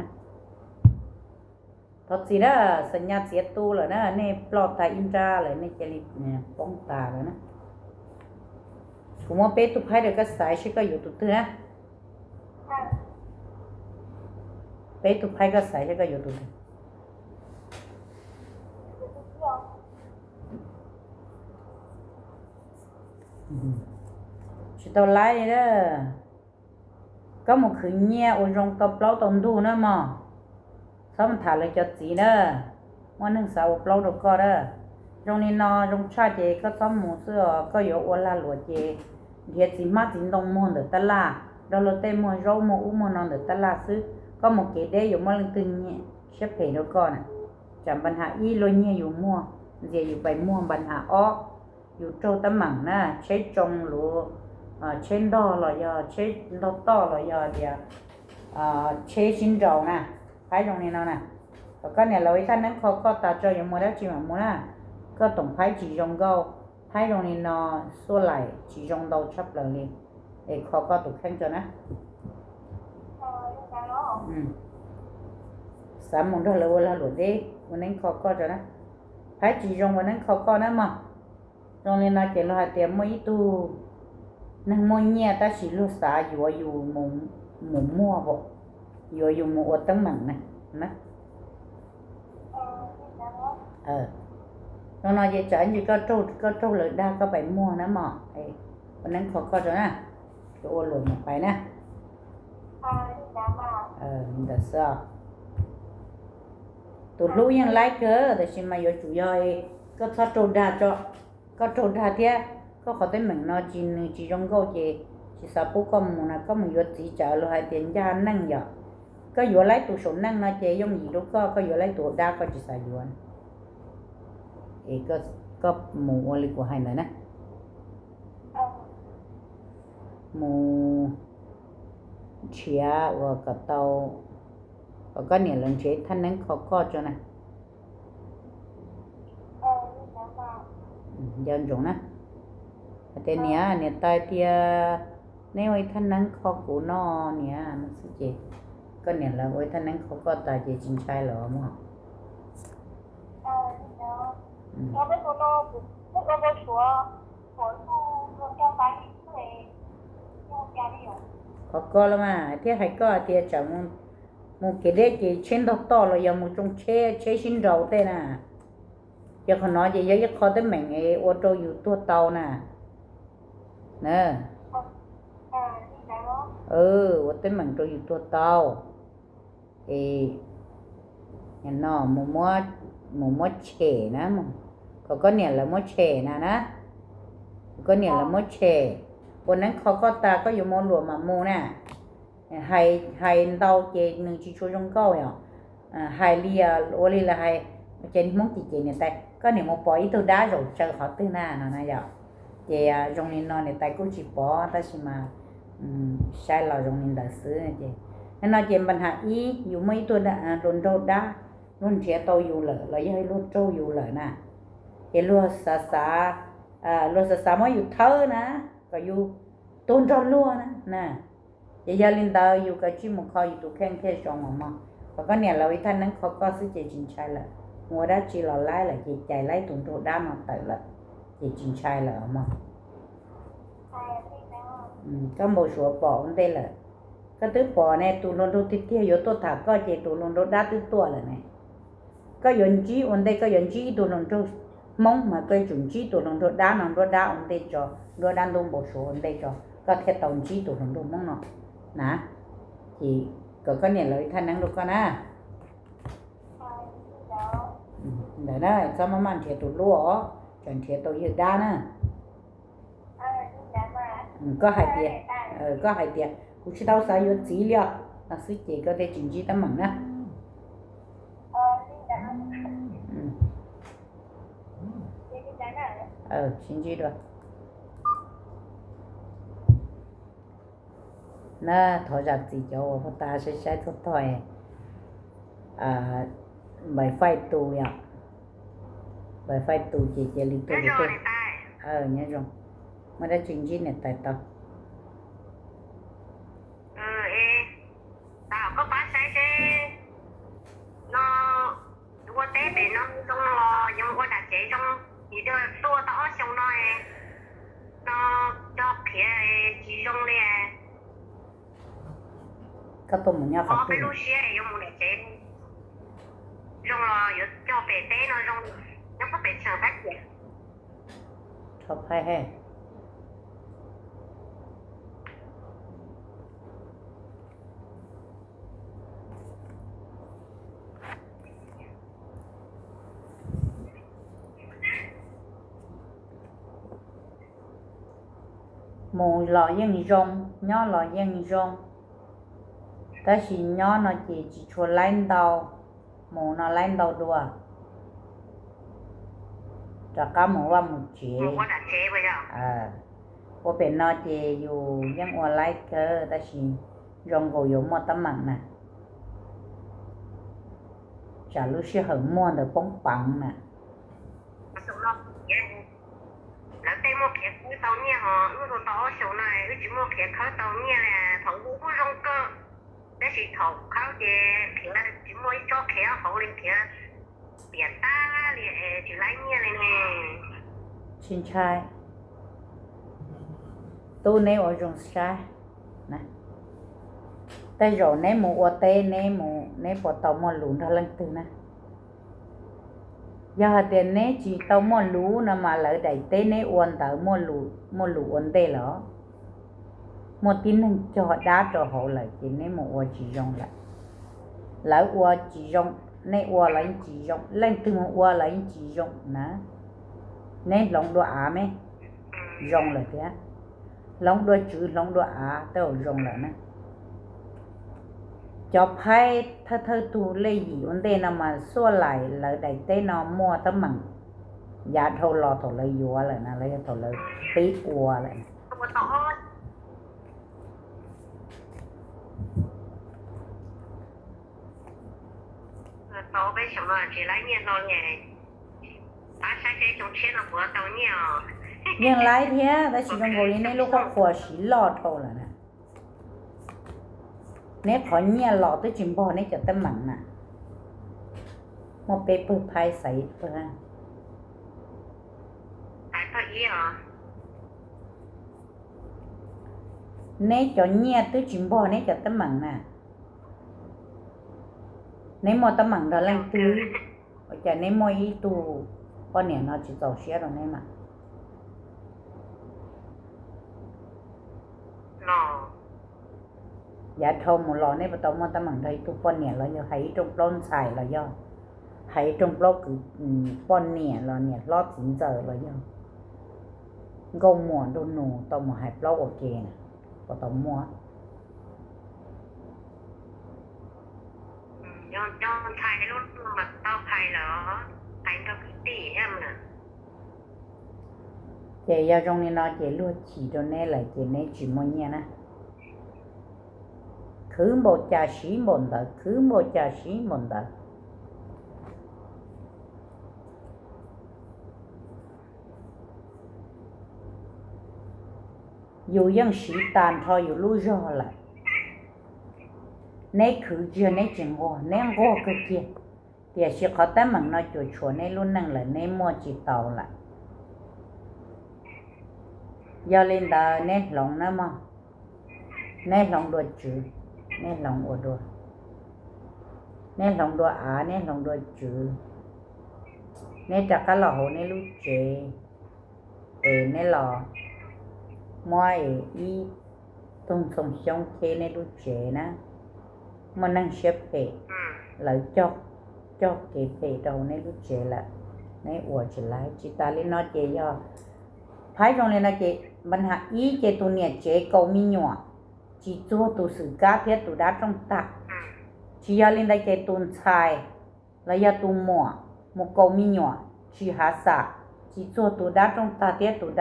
Thov txim na, xa nyas txiav tu lawm na, nej ploj tag ib nrab lawm, nej cia li poob tas lawm na. Kuv muab peb tug phaib rau koj xaiv seb koj yuav tus twg na. Peb tug phaib koj xaiv seb koj yuav tus twg. Tsis tau laib li na. Koj mus khwv nyiaj ua zoo tau plaub tau ntug na mog. Txhob mus tham lawv cov txiv na. Muaj neeg xav ua plaub rau koj na. Zoo li no zoo tshaj ces koj txhob mus xwb os, koj yuav ua lag luam ces nrhiav txiv hmab txiv ntoo muag ntawm tab laj, nrog luag tej muag zaub muag ub muag no ntawm tab laj xwb. Koj mus kev deb yuav muaj leej twg nyiam siab phem rau koj na. Tsam npa nhas ib luag nyiag yus muag, ntxias yus pais muag npa nhas ob, yus raug teeb meem na, tsheb tsoo luv, tsheb ntog los yog tsheb ntog toj los yog tias tsheb sib nraus na, phaib zoo li no na. Kom koj niam lawv ua ib thaj neeb kho koj tas tso yuav mus dab tsi mam mus na. Koj toom phaib tsis zoo nkauj, phaib zoo li no xuaj laim tsis zoo ntau tshaj plaws li, es kho koj tus kheej tso na. Xav mus nrog lawv ua lag luam deb, ua neeb kho koj tso na. Phaib tsis zoo ua neeb kho koj na mog. Zoo li no ces luag hais tias muaj ib tug neeg muaj nyiaj tab sis luag xav yuav yus mus muag, yuav yus mus ua teeb meem na. Zoo no ces tsam ntsis koj raug lawv dag koj pais muag na mog, ua neeb kho koj tso na, yuav ua luam mus pais na. Ntawd xwb. Tus hlub yeej laib kawg tab sis mas yuav tsum yog koj txhob raug dag tso. Koj raug dag thiab koj qhov teeb meem no tsis, nws tsis zoo nkauj ces tsis xav pub koj mus na, koj mus yuav txiv tsam luag hais tias ncaj neej yom. Koj yuav laib tus saum neej no ces yooj yim rau koj, koj yuav laib tus dab koj tsis xav yuav. Es koj mus ua li kuv hais ntawd na, mus nrhiav uas kom tau, kom koj niam lawv nrhiav thaj neeb kho koj tso na. Nco ntsoov na, hais tias niam, niam tais tias neb ua ib thaj neeb kho kuv no niam no xwb ces koj niam lawv ua ib thaj neeb kho koj tas ces tsis ntshai lawm mog. Qhov koj los mas thiaj hais koj hais tias tsam mus kev deb ces tsheb ntog toj los yog mus tsoo tsheb, tsheb sib nraus tej na. Ces qhov no ces yog ib qho teeb meem ua rau yus tuag tau na. Ua teeb meem rau yus tuag tau. Es no mus muab tshem na, kom koj niam lawv muab tshem na na, kom koj niam lawv muab tshem. Ua neeb kho koj tas koj yuav mus luam mam mus na. Hais ntau ces nws tsis tshua zoo nkauj yom. Hais li ua li lawv hais, ces Hmoob ces ces niam tais koj niam mus pom ib tug dab zaum tsaws qhov twg na no na yom. Ces zoo li no niam tais kuj tsis pom tab sis mas saib los zoo li ntawd xwb ces. Nim no ces npa nham ib yus muaj ib tug hluas nraug dab, luag nrhiav tau yus lawm los yog luag raug yus lawm na, ces luag xav xav, luag xav xav muab yus thawb na, kom yus tuag nrog luag na na. Ces yog li ntawd yus kav tsij mus kho yus tus kheej thiaj zoo os mog. Kom koj niam lawv ua ib thaj neeb kho koj xwb ces tsis ntshai lawm. Mus ua dab tsi los laib lawm ces cais laib tus nraug dab no tawm lawm ces tsis ntshai lawm os mog. Koj npau suav pom ua ntej lawm. Koj twb pom ne, tus hluas nraug tiag tiag yuav tuaj tham koj ces tus hluas nraug dab twb tuaj lawm ne. Koj yuav ntsib ua ntej, koj yuav ntsib ib tug hluas nraug Hmoob mas koj yuav tsum ntsib tus hluas nraug dab no nruab dab ua ntej tso, nruab dab ntub npau suav ua ntej tso, koj thiaj tau ntsib tus hluas nraug Hmoob no na. Ces kom koj niam lawv ib thaj neeb rau koj na. Ntawd na, txhob maj maj nrhiav tus hlub os, tsam nrhiav tau yawg dab na. Koj hais tias, koj hais tias kuv tsis tau xav yuav txiv li os, Xwb ces koj thiaj tsis ntsib teeb meem na. Sib ntsib dua na. Thov zam txim cov uas puag ta saib saib txog tog npais faij tu yom. Npais faij tu ces cia li tuaj ces tuaj. Nyob zoo, muaj dab tsi ntsib niam tais tau. Tau, koj pab saib seb no, ua teb pem no zoo los yuav ua dam tsev zoo, vim tias tuaj tau ob xyoo no, no cog qhiav tsis zoo li. Koj tuaj mus nyob qhov twg? Peb lub siab yuav mus dam tsev zoo los yuav cog pem teb no zoo, nyob pem tsam fab kiam. Rho phai he. Mus los yeej zoo, nyob los yeej zoo, tab sis nyob no ces tsis tshua laib ntau, mus no laib ntau dua. Rov qab mus vaj mus tsev. Ua pem no ces yus yeej ua laib kawg tab sis zoo nkaus yuav muaj teeb meem na. Tsam lub sij hawm muag ntawd poob peev na. Lawv tej muaj qhiav khawb tau nyiaj ho wb ua tau ob xyoos no wb tsis muaj qhiav khawb tau nyiaj li, thaum ub kuj zoo kawg, tab sis thaum khawb ces qhiav tsis muaj ib tsob qhiav hauv li, qhiav piam tag li, tsis laib nyiaj li ne. Tsis ntshai, tub neb ua zoo saib. Tej zaum neb mus ua teb neb mus neb puas tau muaj lus nrog leej twg na? Yog hais tias neb tsis tau muaj lus no mas lawv daim teb neb ua ntawd muaj lus ua ntej lawm, muaj tib neeg cog dab rau hauv lawm ces neb mus ua tsis zoo lawm. Lawv ua tsis zoo, nej ua los yeej tsis zoo, leej twg mus ua los yeej tsis zoo na. Neb hloov dua av me, zoo lawm thiab. Hloov dua tswv hloov dua av tej zaum zoo lawm na. Cov phaib thawj thawj tug lej yim ua ntej no mas xuaj laim lawv daim teb no muaj teeb meem yav dhau los thaum lawv yuav lawm na los yog thaum lawv pib ua lawm. Yeej laib thiab tab sis zoo nkaus li neb lub qhuab qhuas siv loj dhau lawm na. Neb qhov nyiaj los twb tsis npog neb cov teeb meem na. Muaj peb pawg phaib xaiv pawg. Neb cov nyiaj twb tsis npog neb cov teeb meem na. Neb muaj teeb meem nrog leej twg? Ua cas neb muaj ib tug poj niam no tsis txaus siab rau neb mas? Yav dhau mus los neb puas tau muaj teeb meem nrog ib tug poj niam los yog hais ib rooj plaub ntxhais los yog hais ib rooj plaub kwv, poj niam los niam hlob txiv ntxawm los yog nkauj muam nraug nus tau mus hais plaub ua ke na, puas tau muaj? Ces yog zoo li no ces luag chim rau neb lawm ces neb tsis muaj nyiaj na. Khwv npaum cas siv npaum ntawd, khwv npaum cas siv npaum ntawd. Yus yeej siv tas nrho yus lub zog lawm. Neb khwv tsis yog neb tsis nquag, neb nquag kawg kiag, tiam sis qhov teeb meem no cuam tshuam neb lub neej lawm neb muaj tsis tau lawm. Yog li ntawd neb hloov na mog, neb hloov dua tswv, neb hloov ua dua, neb hloov dua av, neb hloov dua tswv, neb rov qab los hauv neb lub tsev, es neb los muab ib tug ntxhoo xyoob cheb neb lub tsev na. Muaj neeg siab phem, lawv cog kev phem rau hauv neb lub tsev lawm, neb ua tsis laib. Tsis tas li no ces yog phaib zoo li no ces npa ha ib ces tus niam tsev kaus me nyuam, tsis txuag tus xwm kab thiab tus dab rooj tag. Tsis yog li ntawd ces tus ntxhais los yog tus muam mus kaus me nyuam tsis hav xam, tsis txuag tus dab rooj tag thiab tus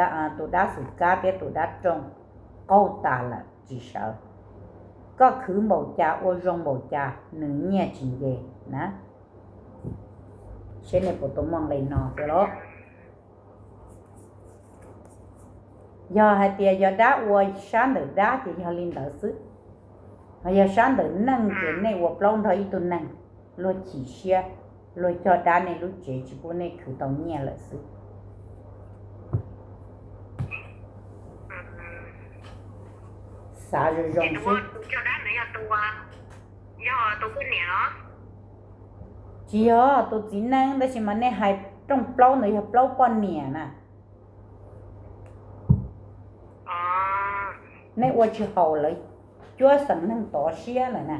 dab xwm kab thiab tus dab rooj, qaug tas lawm tsis sawv. Koj khwv npaum cas ua zoo npaum cas nws nyiaj tsis nce na. Seb nej puas tau muaj nqe no tiag los? Yog hais tias yog dab ua sab ntawm dab ces yog li ntawd xwb. Ho yog sab ntawm neeg ces nej ua plaub nrog ib tug neeg, luag chim siab, luag cog dab nej lub tsev tsis pub nej khwv tau nyiaj lawm xwb. Xav zoo zoo xwb. Tsis yog tus txiv neej, tab sis mas nej hais rooj plaub ntawd yog plaub poj niam na. Nej ua tsis haum lawv cuab xeem neeg tov siab lawm na.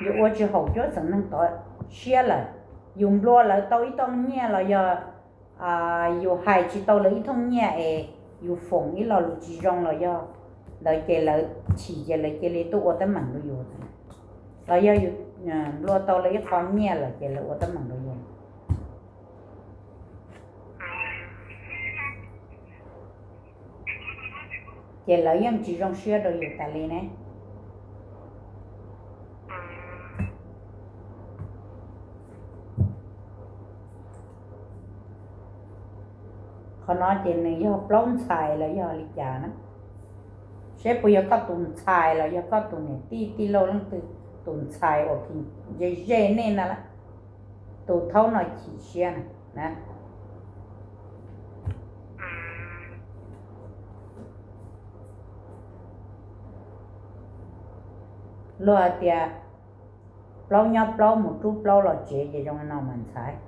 Yus ua tsis haum cuab xeem neeg tov siab lawm. Yus nplua lawv tau ib tug nyiaj los yog yus hais tsis tau lawv ib thooj nyiaj es yus foom ib lo lus tsis zoo los yog ntawd ces lawv chim ces lawv cia li tuaj ua teeb meem rau yus, los yog yus nplua tau lawv ib qho nyiaj lawm ces lawv ua teeb meem rau yus, ces lawv yeej tsis zoo siab rau yus tas li ne. Qhov no ces nws yog plaub ntxhais los yog li cas na? Seb puas yog koj tus ntxhais los yog koj tus niam tij tij laug leej twg tus ntxhais uas phim ze ze nej na, tus thaub no chim siab na. Luag hais tias plaub nyob plaub mus rub plaub los tsev ces zoo li no mas ntxhais.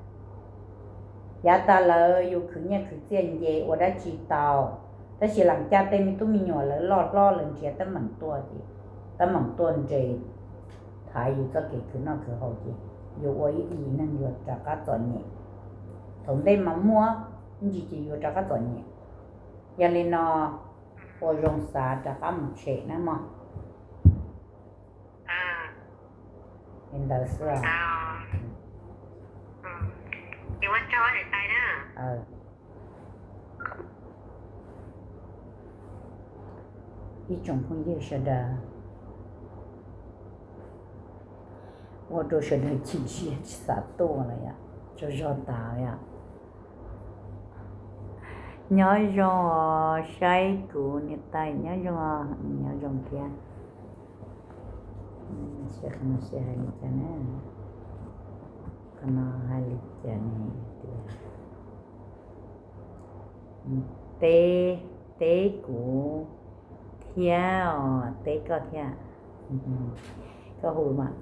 Yav tas lawm yus khwv nyiaj khwv txiaj nce ua dab tsi tau, tab sis lam caj tej me tub me nyuam lawv loj hlob lawv nrhiav teeb meem tuaj ces teeb meem tuaj nres thaiv yus txoj kev khwv noj khwv haus ces yus ua ib yim neeg yuav rov qab txom nyem. Thaum ntej mas muaj ib ntsis ces yuav rov qab txom nyem. Yog li no ua zoo xav rov qab mus tshem na mog. Li ntawd xwb. Ib tsoom phooj ywg sawv daws, ua rau sawv daws chim siab tsis xav tuaj lawm yom, tsaug zog tas yom. Nyob zoo os, saib kuv niam tais nyob zoo, nyob zoo thiab. Qhov no hais li cas ne tias, teb, teb kuv thiab os, teb koj thiab. Koj hu mas,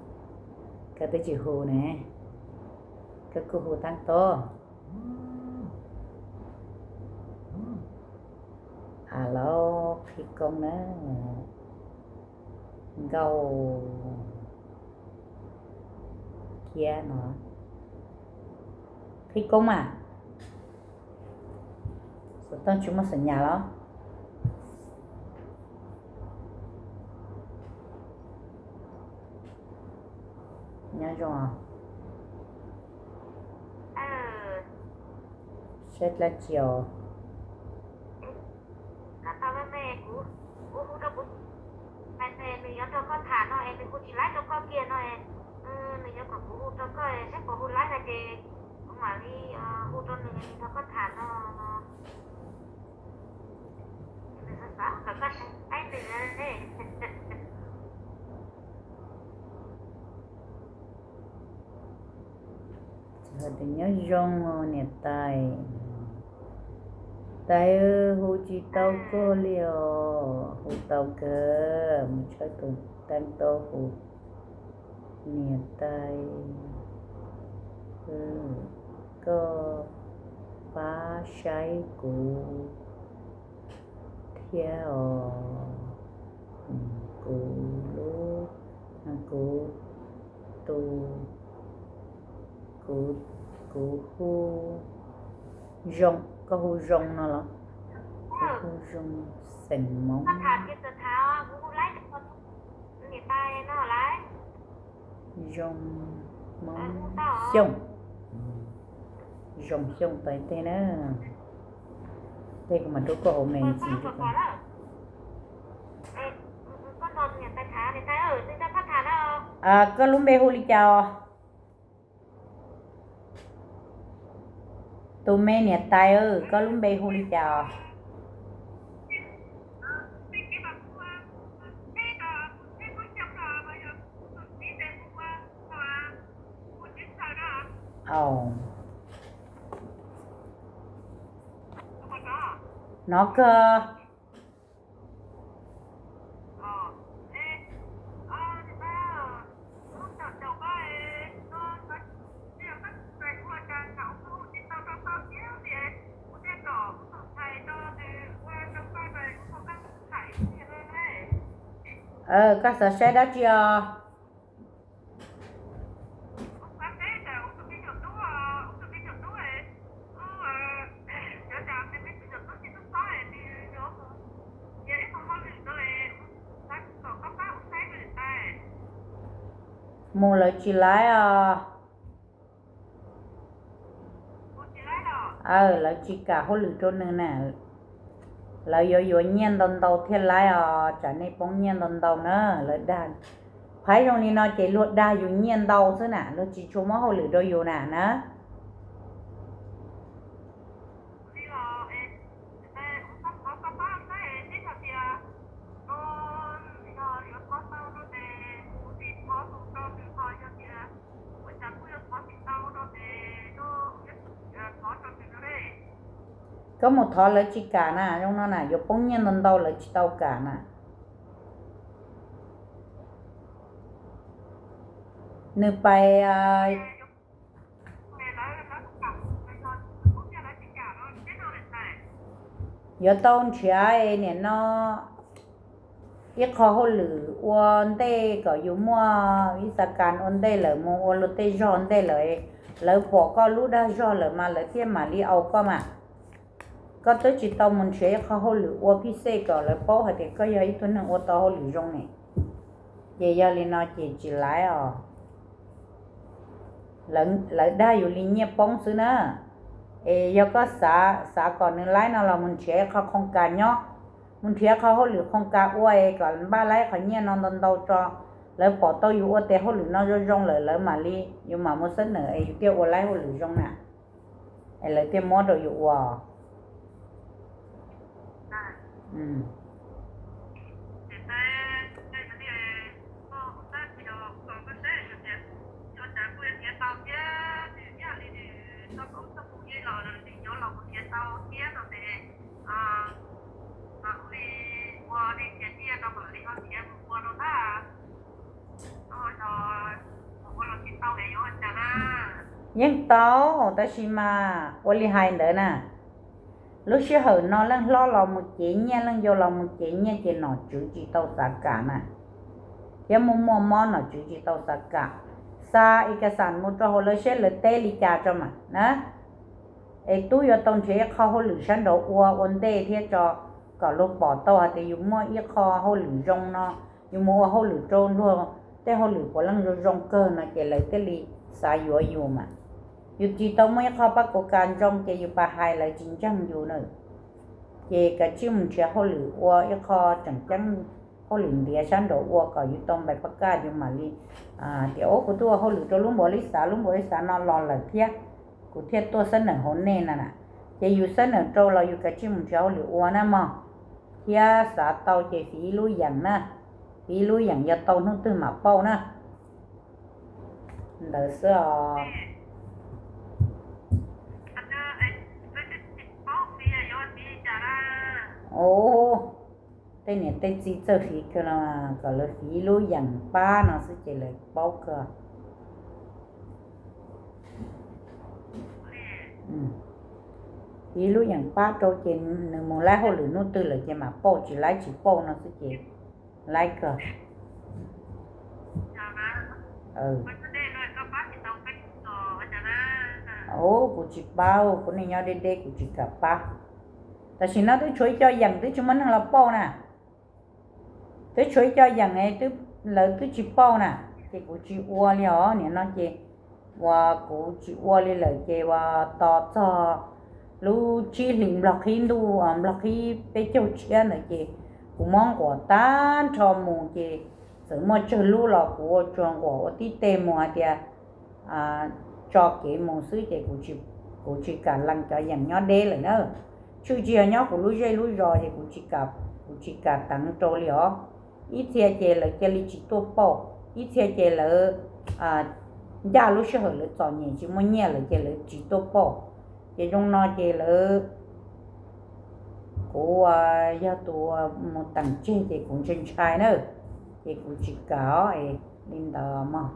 koj twb tsis hu ne, koj kuj hu tab tom. Alo, qhib koob na. Nkauj Kiab no, qhib koob mas. Xov tooj tsis muaj xim nyas los? Nyob zoo. Saib dab tsi os? Nws yuav nrog koj tham no es nws hu tsis laib rau koj kiag no, nws yuav kom kuv hu rau koj, saib puas hu laib no ces kuv mam li hu rau nws, nws nrog koj tham no. Nws xav xav kom koj saib nws. Nyob zoo niam tais. Tais, hu tsis tau koj li os, hu tau kawg, mus tshawb tus teeb tau hu. Niam tais, koj pab saib kuv thiab os. Kuv lub, kuv tus, kuv, kuv hu zoo, koj hu zoo no los? Kuv hu zoo xeem Hmoob, zoo Hmoob Xyooj, zoo Xyooj tau tej na. Tej kuv mam rub koj hauv me ntsis. Koj lub npe hu li cas os? Tus me niam tais, koj lub npe hu li cas os? Hnov kawg. Koj xav saib dab tsi os? Mus lawv tsis laib os. Aw, lawv tsis kam hauj lwm rau nws na. Lawv yuav yuav nyiaj ntau ntau thiaj laib os, tsam nej poob nyiaj ntau ntau na. Lawv dag, phab zoo li no ces luag dag yus nyiaj ntau xwb na, luag tsis tshua muab hauj lwm rau yus na na. Koj mus thov lawv tsis kam na, zoo no na yuav poob nyiaj ntau ntau lawv tsis tau kam na. Nws pais yuav tau nrhiav niam no ib qho hauj lwm ua ntej kom yus muaj ib xav kas ua ntej lawm mus ua luag tej zog ntej lawm, lawv pom koj lub dag zog lawm mas lawv thiaj mam li au koj mas. Koj twb tsis tau mus nrhiav ib qho hauj lwm ua phij xej kom lawv paub hais tias koj yog ib tug neeg ua tau hauj lwm zoo ne. Ces yog li no ces tsis laib os. Lawv dag yus li nyiaj poob xwb na. Es yog koj xav kom nws laib no los mus nrhiav ib qho khoos kas nyob, mus nrhiav qho hauj lwm khoos kas ua es kom npaj laib qhov nyiaj no ntau ntau tso. Lawv pom tau yus ua tes hauj lwm no zoo zoo lawm lawv mam li, yus mam mus xab nawm es yus thiaj ua laib hauj lwm zoo na. Es lawv thiaj muab rau yus ua. Yeej tau, tab sis mas ua li hais ntawd na, lub sij hawm no leej hlob los mus cev nyiaj, leej yau los mus cev nyiaj ces nom tswv tsis tau xav kam na. Thiab muaj muaj mob nom tswv tsis tau xav kam. Xa ib kas xam mus rau hauv lawv seb lawv teb li cas tso mas na. Es tub yuav tau nrhiav ib qho hauj lwm sab nraud ua ua ntej thiab tso, kom luag pom tau hais tias yus muaj ib qho hauj lwm zoo no, yus mus ua hauj lwm rau luag tej hauj lwm puav leej zoo zoo kawg no ces lawv thiaj li xav yuav yus mas. Yus tsis tau muaj ib qho pab kuv kas ntsoov ces yus pab hais lawv tsis ntseeg yus na. Ces kav tsij mus nrhiav hauj lwm ua ib qho tseem ceeb, hauj lwm ntiav sab nraud ua kom yus tau npais pab kaj yus mam li tias, Ub, kuv twb ua hauj lwm rau lub npaum li xav, lub npaum li xav no los lawm thiab, kuv thiaj tuaj xab nawm hauv nej na na. Ces yus xab nawm rau los yus kav tsij mus nrhiav hauj lwm ua na mog, thiab xav tau ces fiv ib lub yeem na, fiv ib lub yeem yog tau hnub twg mam pauj na. Ntawd xwb os. Ub, tej niam tej txiv txawj fiv kawg no, kom lawv fiv ib lub yeem pab no xwb ces lawv paub kawg. Fiv ib lub yeem pab rau ces nws mus laib hauj lwm hnub twg lawm ces mam pauj, tsis laib tsis pauj no xwb ces laib kawg. Ub, kuv tsis paub, kuv niaj nyob deb deb kuv tsis kam pab. Tam sim no twb tshuav ib co yeem twb tsis muaj neeg los pauj na. Twb tshuav ib co yeem, lawv twb tsis pauj na. Ces kuv tsis ua li os, nim no ces uas kuv tsis ua li lawm ces uas tos txog lub tsib hlis nplog qhib ntuj, nplog qhib peb caug tshiab ntawd ces kuv muab nquas tag nrho mus ces txawm muaj tsawg lub los kuv ua tsuag nquas ua tib teg mus hais tias tso kev mus xwb ces kuv tsis kam lees cov yeem nyob deb lawm na. Tshwj tsis yog nyob kuv lub zej lub zos ces kuv tsis kam teev rau li os. Ib txhia ces lawv cia li tsis tuaj pauj, ib txhia ces lawv ncaj lub sij hawm lawv txom nyem tsis muaj nyiaj lawm ces lawv tsis tuaj pauj. Ces zoo no ces lawv, kuv yog tus mus teem tseg ces kuv ntshai ntshai na, ces kuv tsis kam os. Li ntawd mog,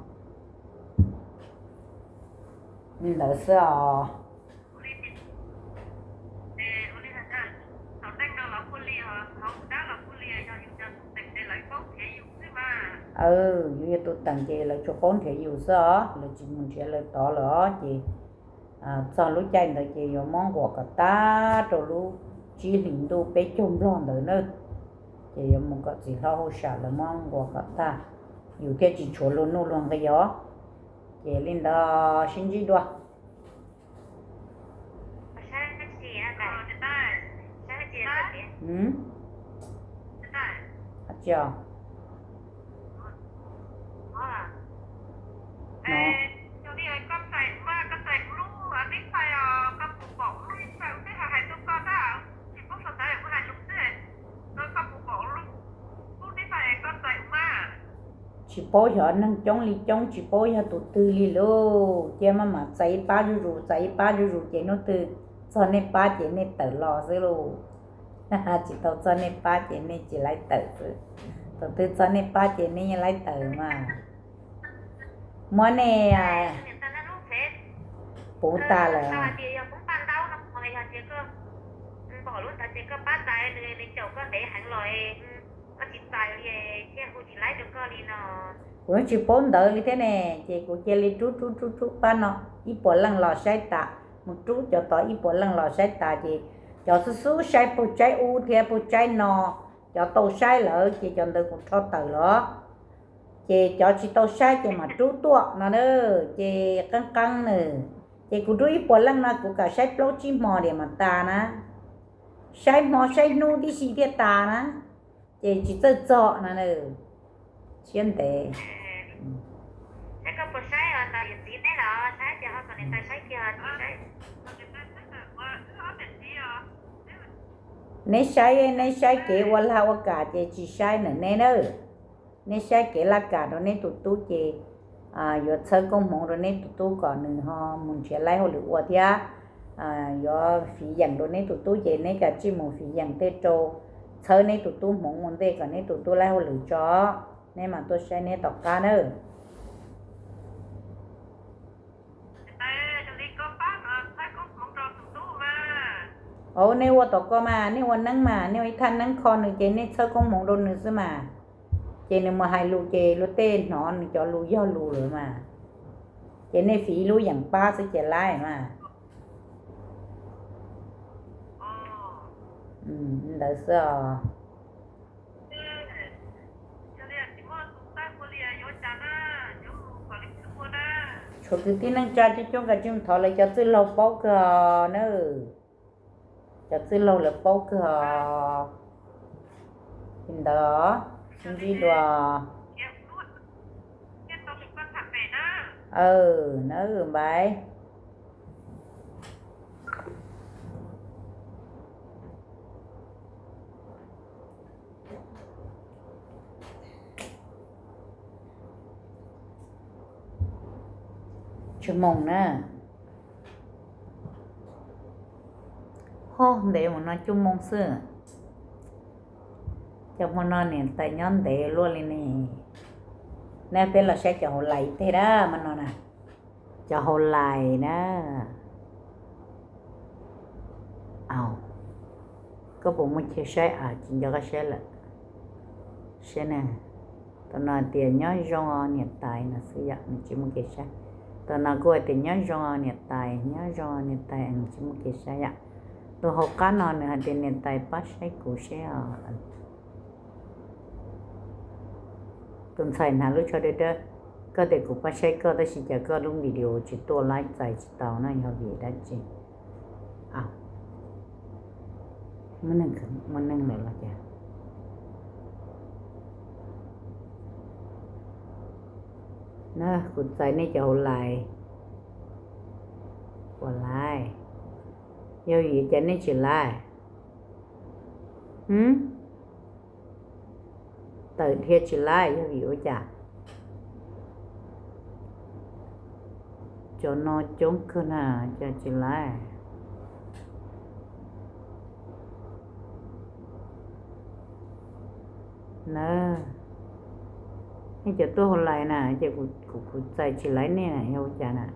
li ntawd xwb os. Yus yog tus teem ces lawv tsuas paub nrhiav yus xwb os, lawv tsis mus nrhiav lawv tod lawm os. Ces txog lub caij ntawd ces yuav muab nquas kom tag rau lub tsib hlis ntuj peb caug nplog ntawd na. Ces yuav mus kom txiv hlob hauj sam lawv muab nquas kom tag, yus thiaj tsis tshuav luag nuj luag nqi os. Ces li ntawd sib ntsib dua. Tsis paub xyov neeg coob li coob tsis paub yog tus twg li lauj. Cia maj mam txais ib pab zuj zus, txais ib pab zuj zus ces hnub twg txog nej pab ces nej tawm los xwb lauj. Tsis tau txog nej pab ces nej tsis laib tawm xwb. Thaum twg txog nej pab ces nej yeej laib tawm mas. Muab nej puv tas lawm. Kuv yeej tsis paub ntawd li thiab ne, ces kuv cia li rub rub rub rub pab no ib puas leej los saib tas, mus rub cov tod ib puas leej los saib tas ces cov xub xub saib puag tsaib ub thiab puag tsaib no, cov tau saib lawm ces cov ntawd kuv rho tawm los. Ces cov tsis tau saib ces mam rub tuaj no na, ces qeeb qeeb nws. Ces kuv rub ib puas leej no kuv kam saib plaub tsib hmo diam mas tas na. Saib hmo saib hnub tib si thiaj tas na, ces tsis txawj txog no na. Siab ntev. Neb saib, neb saib kev ua lag ua kam ces tsis saib ntawm neb na. Neb saib kev laj kam rau neb tus tub ces yuav txhawb koob hmoov rau neb tus tub kom nws ho mus nrhiav laib hauj lwm ua thiab. Yuav fiv yeem rau neb tus tub ces neb kav tsij mus fiv yeem tej rau, txhawb neb tus tub hmoov ua ntej kom neb tus tub laib hauj lwm tso. Neb mam tuaj saib neb tom qab nawb. Au, nej ua tom ko mas, nej ua neeb mas, nej ua ib thaj neeb kho nws ces nej txhawb koob hmoov rau nws xwb mas. Ces nws mus hais lus ces luag tej hnov nws cov lus yog lus lawm mas. Ces nej fiv ib lub yeem pab xwb ces laib mas. Ntawd xwb os. Tshuav kwv tij neej tsa coob coob kav tsij mus thov lawv cov txwj laug paub kawg os na. Cov txwj laug lawv paub kawg os. Li ntawd, sib ntsib dua. Aw, na, npais. Tsawg moos na? Ho ntev mus no cuaj moos xwb. Cov hmo no niam tais nyob ntev luaj li ne. Neb peb los saib cov hauv lais tej dab hmo no na. Cov hauv lais na. Au, koj puas muaj chaw saib? Tsis nco qab saib lawm. Saib na. Tam no tias nyob zoo niam tais no xwb yom, nws tsis muaj kev saib. Tam no kuj hais tias nyob zoo niam tais, nyob zoo niam tais, nws tsis muaj kev saib yom. Tus hauv qab no nws hais tias niam tais pab saib kuv seb os. Tus ntxhais hnav lub tsho dawb dawb, koj tias kuv pab saib koj tab sis cas koj lub video tsis tuaj laib txais tsis tau no yog vim dab tsi? Muaj neeg lawm los cas? Na kuv txais nej cov hauv lais, ua lais, yog vim cas nej tsis laiv? Tawm dhia tsis laiv yog vim ua cas? Cov no coob kawg na, cas tsis laiv? Na, nej cov tuaj hauv lais na, ces kuv txais tsis laiv nej na yog ua cas na?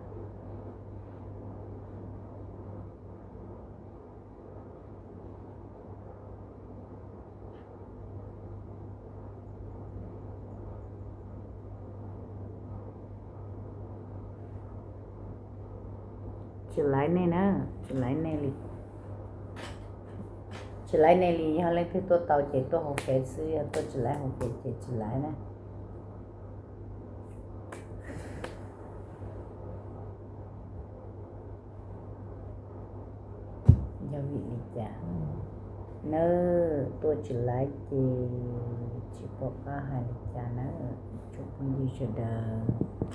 Tsis laiv nej na, tsis laiv nej li. Tsis laiv nej li, yog leej twg tuaj tau ces tuaj hauv kev xwb, yog tuaj tsis laiv hauv kev ces tsis laiv na. Yog vim li cas nawb, tuaj tsis laiv ces tsis pom qab hais li cas nawb tsoom phooj ywg sawv daws.